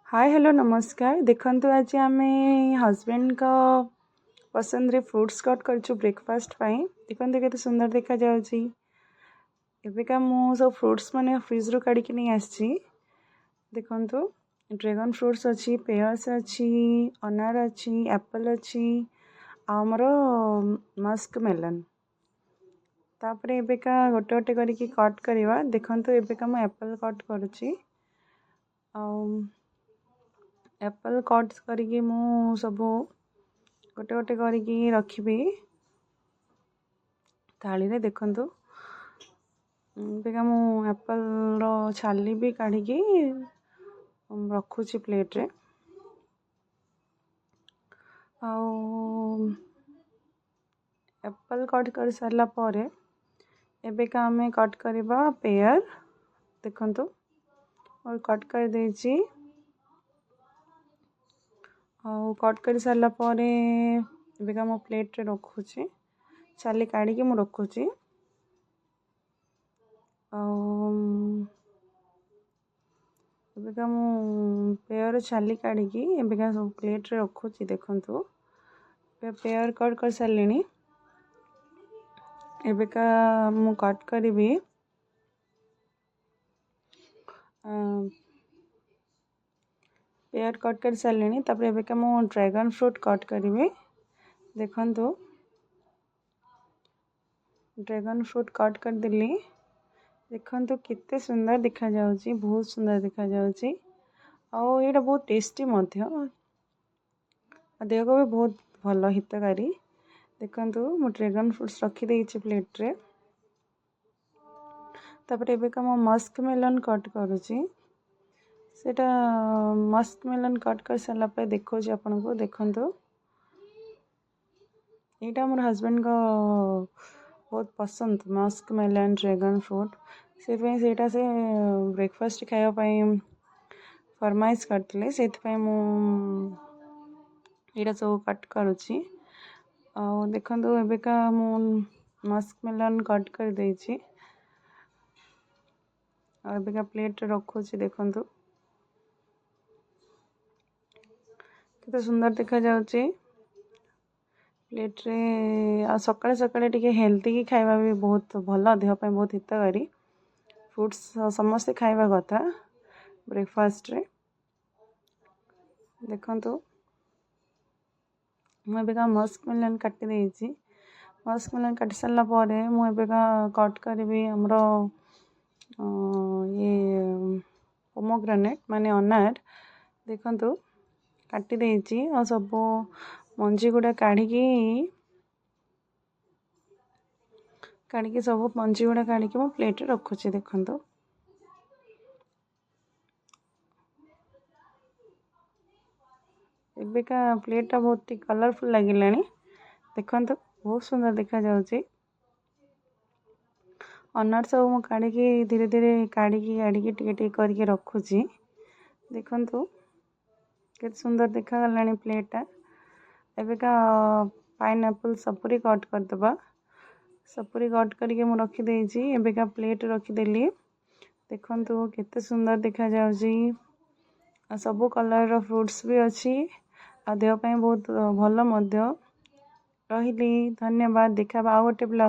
ହାଏ, hello, ନମସ୍କାର। ଦେଖନ୍ତୁ, ଆଜି ଆମେ ହଜବେଣ୍ଡଙ୍କ ପସନ୍ଦରେ ଫ୍ରୁଟ୍ସ କଟ୍ କରିଛୁ ବ୍ରେକଫାଷ୍ଟ ପାଇଁ। ଦେଖନ୍ତୁ, କେତେ ସୁନ୍ଦର ଦେଖାଯାଉଛି। ଏବେକା ମୁଁ ସବୁ ଫ୍ରୁଟ୍ସ ମାନେ ଫ୍ରିଜ୍ରୁ କାଢ଼ିକି ନେଇ ଆସିଛି। ଦେଖନ୍ତୁ, ଡ୍ରାଗନ୍ ଫ୍ରୁଟ୍ସ ଅଛି, ପେୟର୍ସ ଅଛି, ଅନାର ଅଛି, ଆପଲ୍ ଅଛି ଆଉ ଆମର ମସ୍କ ମେଲନ୍। ତାପରେ ଏବେକା ଗୋଟେ ଗୋଟେ କରିକି କଟ୍ କରିବା। ଦେଖନ୍ତୁ, ଏବେକା ମୁଁ ଆପଲ୍ କଟ୍ କରୁଛି ଆଉ ଆପଲ୍ କଟ୍ କରିକି ମୁଁ ସବୁ ଗୋଟେ ଗୋଟେ କରିକି ରଖିବି ଥାଳିରେ। ଦେଖନ୍ତୁ, ଏବେକା ମୁଁ ଆପଲ୍ର ଛାଲି ବି କାଢ଼ିକି ରଖୁଛି ପ୍ଲେଟ୍ରେ। ଆଉ ଆପଲ୍ କଟ୍ କରିସାରିଲା ପରେ ଏବେକା ଆମେ କଟ୍ କରିବା ପେୟାର। ଦେଖନ୍ତୁ, ମୁଁ କଟ୍ କରିଦେଇଛି। ଆଉ କଟ୍ କରିସାରିଲା ପରେ ଏବେକା ମୁଁ ପ୍ଲେଟ୍ରେ ରଖୁଛି। ଛାଲି କାଢ଼ିକି ମୁଁ ରଖୁଛି। ଆଉ ଏବେକା ମୁଁ ପେୟର ଛାଲି କାଢ଼ିକି ଏବେକା ସବୁ ପ୍ଲେଟ୍ରେ ରଖୁଛି। ଦେଖନ୍ତୁ, ଏବେ ପେୟର କଟ୍ କରିସାରିଲିଣି। ଏବେକା ମୁଁ କଟ୍ କରିବି ପେୟାର କଟ୍ କରି ସାରିଲିଣି। ତାପରେ ଏବେକା ମୁଁ ଡ୍ରାଗନ୍ ଫ୍ରୁଟ୍ କଟ୍ କରିବି। ଦେଖନ୍ତୁ, ଡ୍ରାଗନ୍ ଫ୍ରୁଟ୍ କଟ୍ କରିଦେଲି। ଦେଖନ୍ତୁ, କେତେ ସୁନ୍ଦର ଦେଖାଯାଉଛି, ବହୁତ ସୁନ୍ଦର ଦେଖାଯାଉଛି। ଆଉ ଏଇଟା ବହୁତ ଟେଷ୍ଟି ମଧ୍ୟ ଆଉ ଦେହକୁ ବି ବହୁତ ଭଲ, ହିତକାରୀ। ଦେଖନ୍ତୁ, ମୁଁ ଡ୍ରାଗନ୍ ଫ୍ରୁଟ୍ସ ରଖିଦେଇଛି ପ୍ଲେଟ୍ରେ। ତାପରେ ଏବେକା ମୁଁ ମସ୍କ ମେଲନ୍ କଟ୍ କରୁଛି। ସେଇଟା ମସ୍କ ମେଲନ୍ କଟ୍ କରିସାରିଲା ପରେ ଦେଖାଉଛି ଆପଣଙ୍କୁ। ଦେଖନ୍ତୁ, ଏଇଟା ମୋର ହଜବେଣ୍ଡଙ୍କ ବହୁତ ପସନ୍ଦ, ମସ୍କ ମେଲନ୍, ଡ୍ରାଗନ୍ ଫ୍ରୁଟ୍। ସେଥିପାଇଁ ସେଇଟା ସେ ବ୍ରେକଫାଷ୍ଟ ଖାଇବା ପାଇଁ ଫରମାଇଶ କରିଥିଲେ। ସେଇଥିପାଇଁ ମୁଁ ଏଇଟା ସବୁ କଟ୍ କରୁଛି। ଆଉ ଦେଖନ୍ତୁ, ଏବେକା ମୁଁ ମସ୍କ ମେଲନ୍ କଟ୍ କରିଦେଇଛି ଆଉ ଏବେକା ପ୍ଲେଟ୍ରେ ରଖୁଛି। ଦେଖନ୍ତୁ, କେତେ ସୁନ୍ଦର ଦେଖାଯାଉଛି ପ୍ଲେଟ୍ରେ। ଆଉ ସକାଳେ ସକାଳେ ଟିକେ ହେଲ୍ଦି ଖାଇବା ବି ବହୁତ ଭଲ, ଦେହ ପାଇଁ ବହୁତ ହିତକାରୀ। ଫ୍ରୁଟ୍ସ ସମସ୍ତେ ଖାଇବା କଥା ବ୍ରେକଫାଷ୍ଟରେ। ଦେଖନ୍ତୁ, ମୁଁ ଏବେକା ମସ୍କ ମେଲନ୍ କାଟି ଦେଇଛି। ମସ୍କ ମେଲନ୍ କାଟି ସାରିଲା ପରେ ମୁଁ ଏବେକା କଟ୍ କରିବି ଆମର ଇଏ ପୋମୋଗ୍ରାନେଟ୍, ମାନେ ଅନାର। ଦେଖନ୍ତୁ, କାଟି ଦେଇଛି ଆଉ ସବୁ ମଞ୍ଜି ଗୁଡ଼ା କାଢ଼ିକି, ସବୁ ମଞ୍ଜି ଗୁଡ଼ା କାଢ଼ିକି ମୁଁ ପ୍ଲେଟ୍ରେ ରଖୁଛି। ଦେଖନ୍ତୁ, ଏବେକା ପ୍ଲେଟ୍ଟା ବହୁତ ଟିକେ କଲରଫୁଲ୍ ଲାଗିଲାଣି। ଦେଖନ୍ତୁ, ବହୁତ ସୁନ୍ଦର ଦେଖାଯାଉଛି। ଅନାର ସବୁ ମୁଁ କାଢ଼ିକି, ଧୀରେ ଧୀରେ କାଢ଼ିକି କାଢ଼ିକି ଟିକେ ଟିକେ କରିକି ରଖୁଛି। ଦେଖନ୍ତୁ, କେତେ ସୁନ୍ଦର ଦେଖାଗଲାଣି ପ୍ଲେଟ୍ଟା। ଏବେକା ପାଇନାପଲ୍, ସପୁରୀ କଟ୍ କରିଦେବା। ସପୁରୀ କଟ୍ କରିକି ମୁଁ ରଖିଦେଇଛି। ଏବେକା ପ୍ଲେଟ୍ ରଖିଦେଲି। ଦେଖନ୍ତୁ, କେତେ ସୁନ୍ଦର ଦେଖାଯାଉଛି। ଆଉ ସବୁ କଲର୍ର ଫ୍ରୁଟ୍ସ ବି ଅଛି ଆଉ ଦେହ ପାଇଁ ବହୁତ ଭଲ ମଧ୍ୟ। ରହିଲି, ଧନ୍ୟବାଦ। ଦେଖାହେବା ଆଉ ଗୋଟେ ବ୍ଲଗ୍।